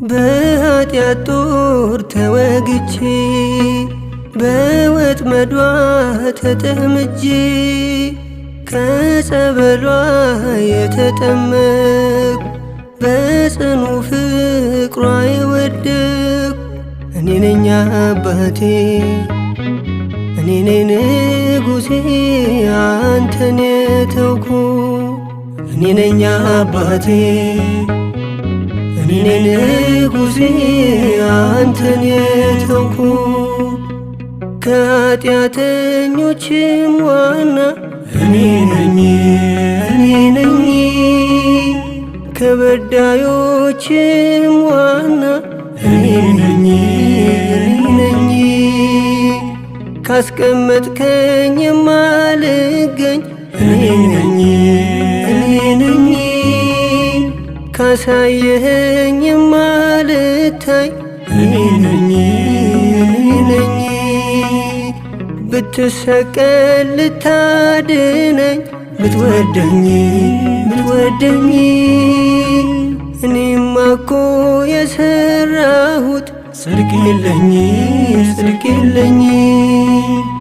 በኃጢአት ጦር ተወግቼ በወጥመዷ ተጠምጄ ከጸበሏ የተጠመቅኩ በጽኑ ፍቅሯ የወደቅኩ እኔ ነኝ አባቴ፣ እኔ ነኝ ንጉሴ አንተን የተውኩ። እኔ ነኝ አባቴ፣ እኔ ነኝ ንጉሴ አንተን የተውኩ። ከኃጢአተኞችም ዋና እኔ ነኝ፣ እኔ ነኝ። ከበዳዮችም ዋና እኔ ነኝ፣ እኔ ነኝ። ካስቀመጥከኝ የማልገኝ እኔ ነኝ፣ እኔ ነኝ። ካሳየኸኝ የማልታይ እኔ ነኝ፣ እኔ ነኝ። ብትሰቀል ልታድነኝ ብትወደኝ፣ ብትወደኝ፣ እኔማ እኮ የሰራሁት ጽድቅ የለኝ፣ ጽድቅ የለኝ።